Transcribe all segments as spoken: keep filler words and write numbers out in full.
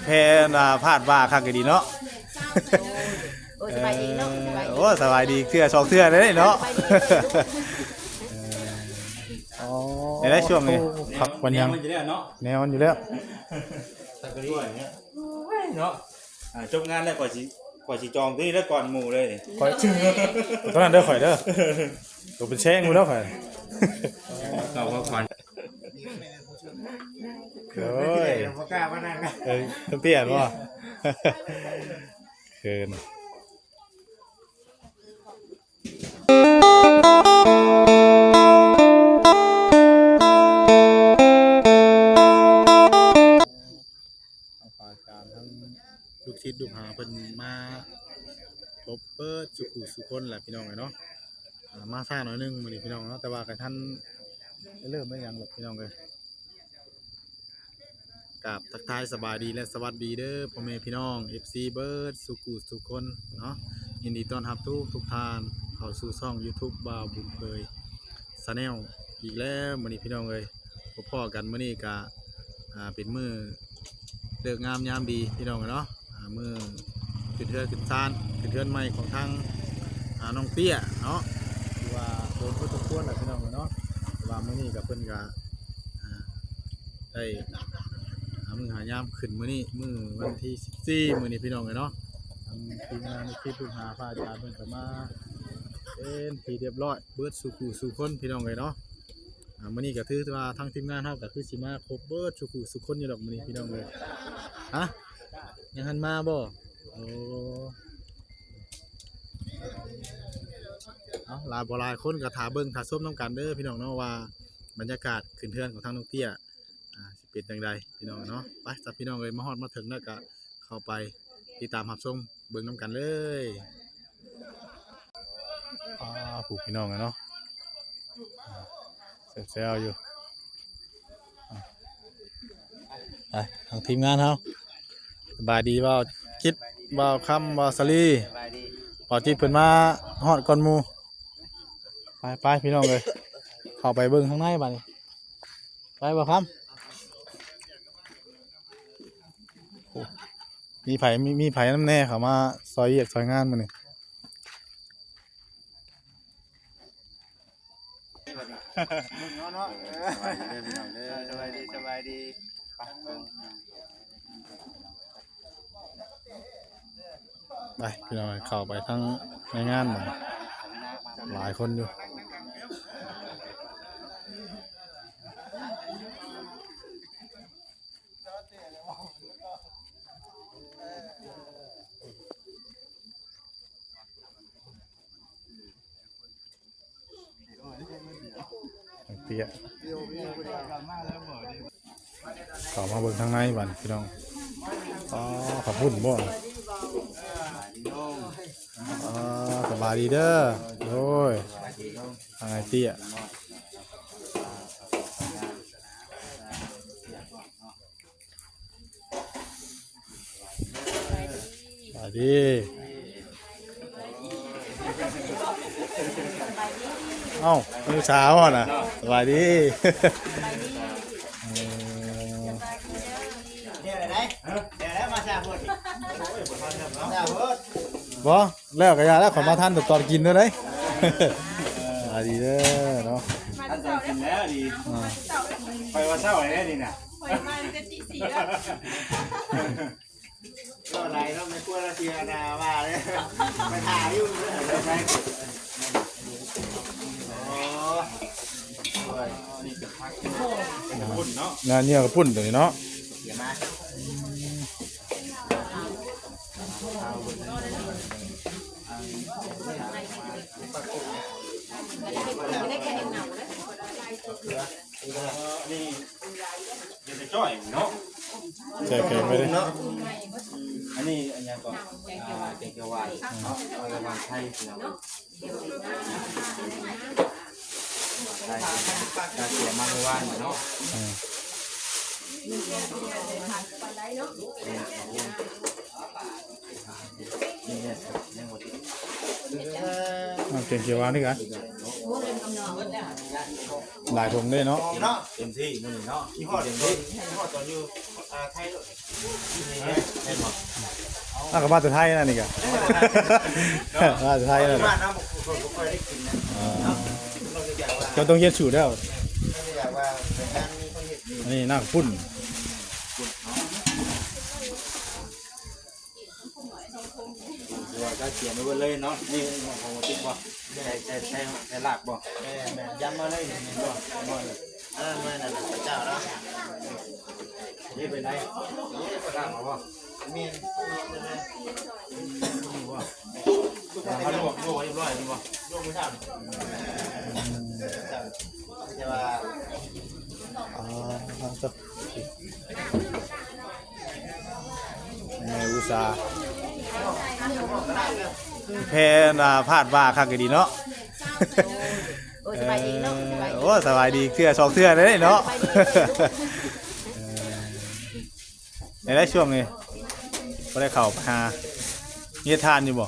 แพนว่าพลาดว่าคักก็ดีเนาะ โอ้ย สบายดีเนาะ สบายดี โอ้ สบายดีเทื่อสองเทื่อได้เนาะ สบายดี อ๋อ ในช่วงนี้ ครับ วันยัง แนวมันอยู่แล้วเนาะ แนวมันอยู่แล้ว แต่ก็ดีกว่านี้ โอ้ยเนาะ อ่า จบงานแล้วก่อนสิ ก่อนสิจองที่นี่แล้วก่อนหมู่เลย ข่อย ตอนนั้นเด้อข่อยเด้อ ตัวเป็นแซงอยู่แล้วข่อย เราก็ผ่อน โอ้ย บ่กล้ามานั่ง เอ้ย ต้องเตี้ยบ่ เขิน เอาปาการทั้งลูกศิษย์ลูกหาเพิ่นมาพบเปิดสุขุสุคนแหละพี่น้องเอ้ยเนาะ อ่า มาช้าหน่อยหนึ่งมื้อนี้พี่น้องเนาะ แต่ว่าก็ทันได้เริ่มได้หยังหรอกพี่น้องเอ้ย กราบทักทายสบายดีและสวัสดีเด้อพ่อแม่พี่น้อง เอฟซี เบิดสุขุสุคนเนาะ ยินดีต้อนรับทุกทุกท่านเข้าสู่ช่อง YouTube บ่าวบุญเผย Channel อีกแล้วมื้อนี้พี่น้องเอ้ย พบพ้อกันมื้อนี้กะ อ่า เป็นมื้อเลิกงามยามดีพี่น้องเนาะ อ่า มื้อขึ้นเฮือนขึ้นซาน ขึ้นเฮือนใหม่ของทาง อ่า น้องเตี้ยเนาะ คือว่าโดนพอสมควรแหละพี่น้องเนาะ ว่ามื้อนี้กับเพิ่นกะ อ่า ได้หามื้อหายามขึ้นมื้อนี้ มื้อวันที่สิบสี่ มื้อนี้พี่น้องเอ้ยเนาะ ทางทีมงานในคลิปลูกหาพระอาจารย์เพิ่นก็มาเป็นที่เรียบร้อยเบิดสู่ผู้สู่คนพี่น้องเอ้ยเนาะ อ่า มื้อนี้ก็ถือว่าทางทีมงานเฮาก็คือสิมาครบเบิดสู่ผู้สู่คนอยู่ดอกมื้อนี้พี่น้องเอ้ย ฮะ ยังทันมาบ่ โอ้ เอา หลายบ่หลายคนก็ถ่าเบิ่งถ่าชมนำกันเด้อพี่น้องเนาะ ว่าบรรยากาศขึ้นเฮือนของทางน้องเตี้ย อ่า สิเป็นจั่งใดพี่น้องเนาะ ไปจ้ะพี่น้องเอ้ย มาฮอดมาถึงแล้วก็เข้าไปติดตามรับชมเบิ่งนำกันเลย อ่า ผู้พี่น้องเนาะ แซวๆอยู่ อ่ะ ไป ทางทีมงานเฮา สบายดีบ่าวจิต บ่าวคำ บ่าวสาลี สบายดี บ่าวจิตเพิ่นมาฮอดก่อนหมู่ ไปๆ พี่น้องเอ้ย เข้าไปเบิ่งข้างในบัดนี้ ไปบ่าวคำ โอ้ มีไผ มี มีไผนำแน่เข้ามาซอยเวียกซอยงานมื้อนี้ เนาะ เออ สบายดีเด้อพี่น้องเด้อ เออ สบายดี สบายดี ไปพี่น้อง เข้าไปทั้งในงานหมด หลายคนอยู่ เตี้ย เข้ามาเบิ่งทางในบัดพี่น้อง อ๋อ ขอบคุณบ่ อ๋อ สบายดีเด้อ โอ้ย ทางไอ้เตี้ย สวัสดี เอ้า ลูกสาวอะนะ สวัสดี เออ เดี๋ยวไหน เดี๋ยวแล้วมาสามคน สามคน บ่ แล้วก็อย่าแล้วขอมาทันแต่ตอนกินเด้อเด้ย สวัสดีเด้อเนาะ มาแต่เช้าเด้อ กินแล้วดี อ่า ไปว่าเช้าไหนได้ดีน่ะ ข่อยมาตั้งแต่ตีสี่แล้ว ก็ไหนเนาะ ไม่กลัวเราเสียนาว่าเลย ไปถ่ายอยู่เลย อ๋อ นี่เป็นผัก เป็นกระปุ้นเนาะ งานเนี่ยกระปุ้นตัวนี้เนาะ เสียมา เออ นี่ เดี๋ยวจะจ้อยเนาะ แจกแขกไปเลย เนาะ อันนี้อันยังก่อน อ่า แกงเขียวหวานเนาะ เอาหวานไทยเนาะ ไทย กาเสียมาเมื่อวานเนาะ อืม นี่เนี่ย ยังหมด เอาแกงเขียวหวานนี่กัน หลายถุงเด้เนาะ เนาะ เต็มที่มื้อนี้เนาะ อีฮอด เต็มที่ อีฮอดตอนอยู่ อ่า ไทยโลด แม่นบ่ อ่ะ ก็มาแต่ไทยนั่นนี่กะ มาแต่ไทยนั่น บ้านเฮาบ่ค่อย บ่ค่อยได้กินนะ อ่า เนาะ เราจะอยากว่า เจ้าต้องเฮ็ดสูตรแล้ว เราจะอยากว่าเป็นการมีคนเฮ็ดนี่ อันนี้น้ำข้าวปุ้น เดี๋ยวจะเขียนไว้เบิดเลยเนาะ นี่ของติ๊กบ่ ใส่ ใส่ ใส่ ใส่ลาบบ่ แม่นๆ ย้ำมาเลย นี่บ่ ย้ำมาเลย อันนั้นแม่นนั่นน่ะ พระเจ้าเนาะ นี่เป็นไง นี่ประกาศมาบ่ แม่น นี่บ่ เขาลวก ลวกเรียบร้อย นี่บ่ ลวกไม่ทัน จะว่า อ๋อ แม่อุตสาห์ แพ้น่ะพลาดว่าคักอีหลีเนาะ โอ้ย สบายดีเนาะ สบายดี โอ้ สบายดี เทื่อสองเทื่อเลยเนาะ สบายดี เออ ในช่วงนี้บ่ได้เข้าไปหา มีเฮ็ดทานอยู่บ่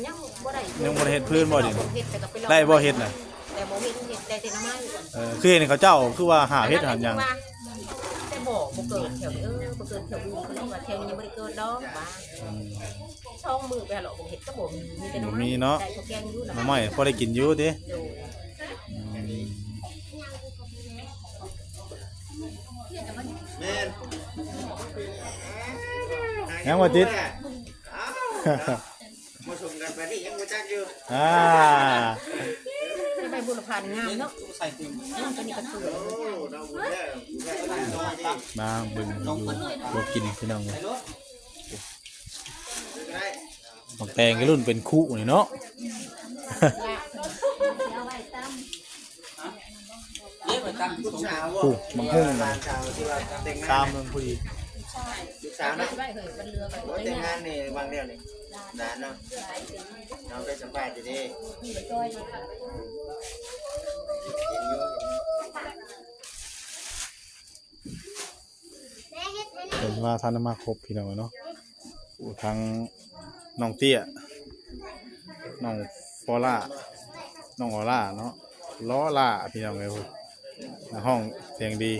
ยังบ่ได้ ยังบ่ได้เฮ็ดพื้นบ่ดิ เฮ็ดแต่ก็ไปลอง ได้บ่เฮ็ดน่ะ แต่บ่เฮ็ด เฮ็ดได้แต่หน่อไม้ เออ คือเห็นเขาเจ้าคือว่าหาเฮ็ดหาหยัง แต่บ่ บ่เกิดแถวนี้ เออ บ่เกิดแถวอื่น เพิ่นว่าแถวนี้ยังบ่ได้เกิดดอกว่า อืม ช่องมือไปหาเลาะบ่เฮ็ดก็บ่มี มีแต่หน่อไม้ บ่มีเนาะ ได้ข้าวแกงอยู่ หน่อไม้พอได้กินอยู่ติ โดย อืม แม่น ยังบ่ติด อ้าว มาส่งกันไปนี่ยังบ่จักอยู่ อ่า ใบบุรพานงามเนาะ ใส่ติ่ง อืม ตัวนี้ก็สวย โอ้ ดอกบุญแล้ว มาเบิ่งอยู่บ่กินพี่น้อง ได้ หมากแตงก็รุ่นเป็นคู่นี่เนาะ คู่หมากฮุ่ง หลานสาวที่ว่าแต่งงาน ตามเมืองพอดี ลูกสาวเนาะ โอ้ย แต่งงานนี่วางเดียวนี่ นานเนาะ เราได้สัมภาษณ์อยู่นี่ เห็นอยู่ เพิ่นว่าทันได้มาครบพี่น้องเนาะ โอ้ ทั้งน้องเตี้ย น้องฟอล่า น้องออล่าเนาะ ล้อล่าพี่น้องเอ้ย ห้องเสียงดี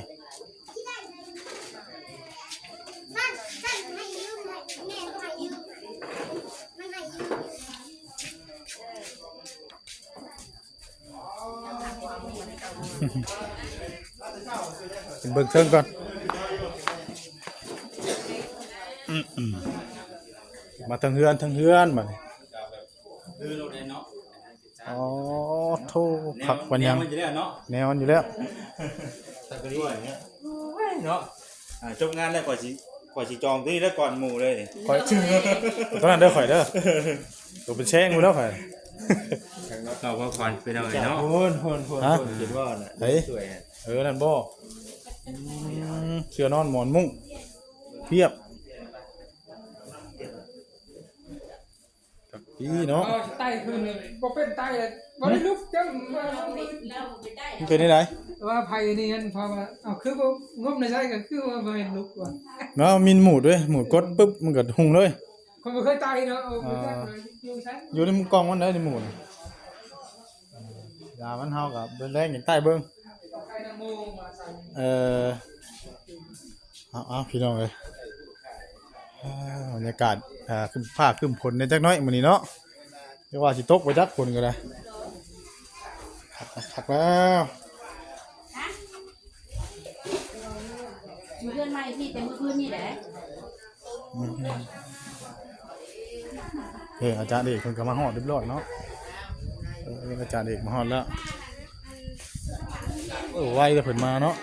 เบิ่งเทิงก่อน อืมๆ มาทางเฮือน ทางเฮือนบัดนี้ คือรถไดเนาะ อ๋อ โธ่ คักปานหยัง แนวมันอยู่แล้วเนาะ แนวมันอยู่แล้ว สักกะรีเนี่ย โอ้ยเนาะ อ่า จบงานแล้วข่อยสิ ข่อยสิจองที่นี่แล้วก่อนหมู่เลย ข่อย ตอนนั้นเด้อ ข่อยเด้อ ตัวเป็นแซงอยู่แล้วข่อย เราก็ผ่อนไปหน่อยเนาะ โหนโหนโหน ฮะ โหน คิดว่าน่ะ เฮ้ย สวยฮะ เออ นั่นบ่ อืม เสื้อนอนหมอนมุ้ง เพียบ จักปีเนาะ เออ ไต่ขึ้นเลย บ่เป็นไต่เลย บ่ได้ลุกจัง มันเป็นได้ได ว่าไผนี่นั่น เพราะว่า เอา คือบ่งมในใจก็คือว่าบ่เห็นลุกว่ะ เนาะ มีหมุดเด้ หมุดกดปึ๊บ มันก็หุงเลย คนบ่เคยไต่เนาะ เอา อ่า บ่จักเลย อยู่ไส อยู่ในกล่องมันได้ ในหมุด ยามัน เฮาก็เบิ่งแลงอย่างใต้เบิ่ง ไต่นำโมมาสั่น เอ่อ เอา เอา พี่น้องเอ้ย อ่า บรรยากาศ อ่า ครึ้มฟ้าครึ้มฝนแหน่จักหน่อยมื้อนี้เนาะ แต่ว่าสิตกบ่จักฝนก็ได้ คัก คักแล้ว อยู่เรือนใหม่พี่ แต่มื้อคืนนี่แหละ อืม เออ อาจารย์เอกเพิ่นก็มาฮอดเรียบร้อยเนาะ เออ อาจารย์เอกมาฮอดแล้ว เออ ไวแต่เพิ่นมาเนาะ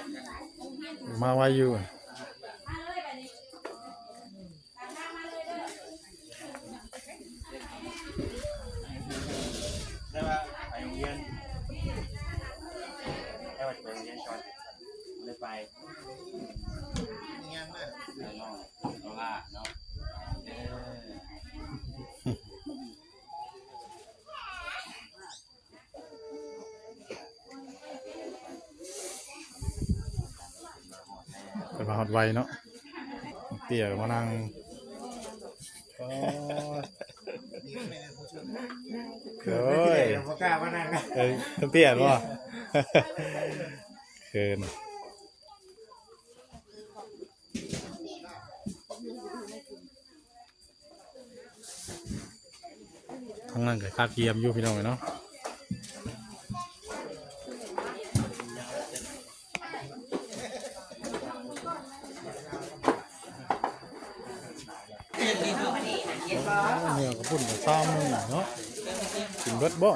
มาไวอยู่ แต่ว่าไปโรงเรียน แต่ว่าจะไปโรงเรียนก่อน ไม่ได้ไป เนาะ เนาะ เนาะ เพิ่นมาฮอดไวเนาะ เตี้ยก็มานั่ง โอ้ย โอ้ย บ่กล้ามานั่ง เอ้ย เตี้ยบ่ เกิน ทางนั้นก็คาเกียมอยู่พี่น้องเนาะ เนี่ยกระปุ่นกับซ้ำนึงเนาะ กินเบิดบ่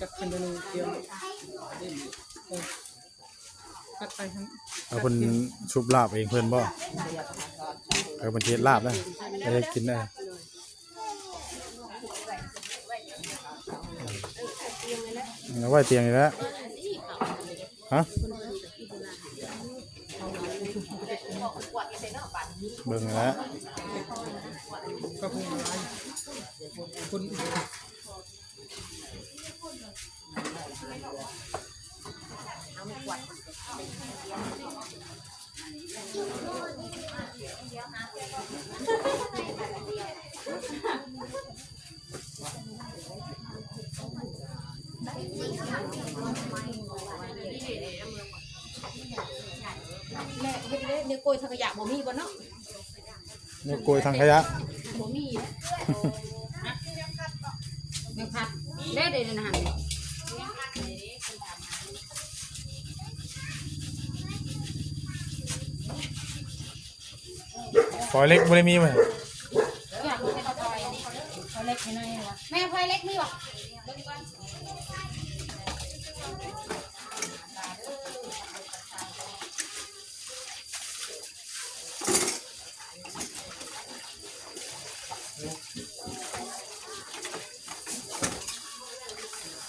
จับเป็นตัวหนึ่งเดียว เออ จับไปทั้ง เอาเพิ่นชุบลาบเองเพิ่นบ่ เออ เพิ่นสิเฮ็ดลาบนะ จะได้กินได้ เอาไว้เตียงนี่แหละ ฮะ เบิ่งแล้ว ก็คงอะไร คน แม่เฮ็ดเด้ ในโกยถังขยะบ่มีบ่เนาะ ในโกยถังขยะ บ่มีนะ ยังพัด แล้วเดี๋ยวนะหั่น ฟอยล์เล็กบ่ได้มีบ่ อยากให้เขาถอยนี่ เอาเล็กให้หน่อยว่ะ แม่พลอยเล็กมีบ่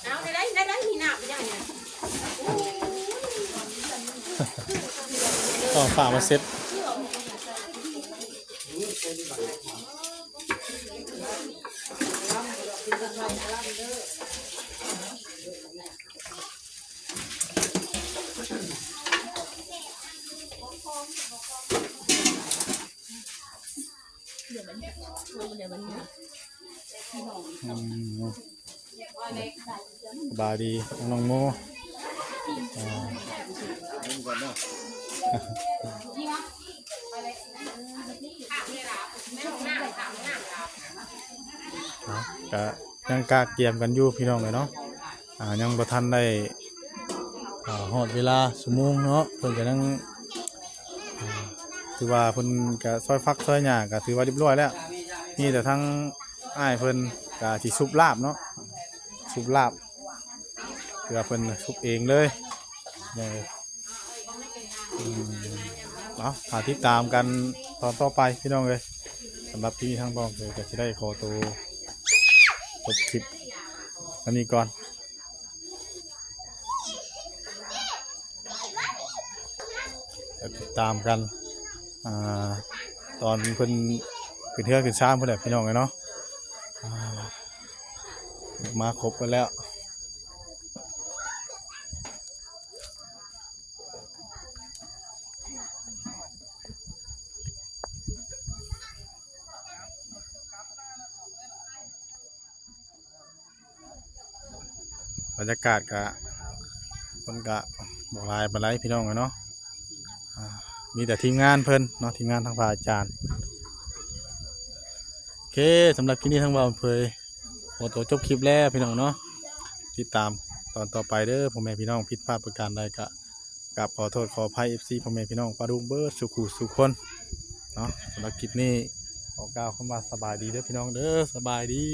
เอาได้ได้ได้ได้ มีน้ำอยู่ได้เนี่ย ต้องฝากมาเซ็ต อืม สบายดีน้องโม อ่า เนาะ ก็ยังกะเกียมกันอยู่พี่น้องเอ้ยเนาะ อ่า ยังบ่ทันได้ อ่า ฮอดเวลาชั่วโมงเนาะ เพิ่นก็ยัง อ่า ถือว่าเพิ่นก็ซอยฟักซอยหญ้าก็ถือว่าเรียบร้อยแล้ว มีแต่ทางอ้ายเพิ่นก็สิสุบลาบเนาะ สุบลาบ ถือว่าเพิ่นสุบเองเลย เออ อืม เนาะ มาติดตามกันตอนต่อไปพี่น้องเอ้ย สำหรับที่ทางบ้องเอ้ยก็สิได้ขอตัวจบคลิปอันนี้ก่อน ก็ติดตามกัน อ่า ตอนเพิ่นขึ้นเฮือนขึ้นซานพุ้นแหละพี่น้องเอ้ยเนาะ อ่า มาครบกันแล้ว บรรยากาศก็ คนก็บ่หลายปานใดพี่น้องเอ้ยเนาะ อ่า มีแต่ทีมงานเพิ่นเนาะ ทีมงานทางพระอาจารย์ โอเค สำหรับคลิปนี้ทางบ่าวเผยขอตัวจบคลิปแล้วพี่น้องเนาะ ติดตามตอนต่อไปเด้อพ่อแม่พี่น้อง ผิดพลาดประการใดก็กราบขอโทษขออภัย เอฟซี พ่อแม่พี่น้องปาดุกเบิดสู่คู่สู่คนเนาะ สำหรับคลิปนี้ขอกล่าวคำว่าสบายดีเด้อพี่น้องเด้อ สบายดี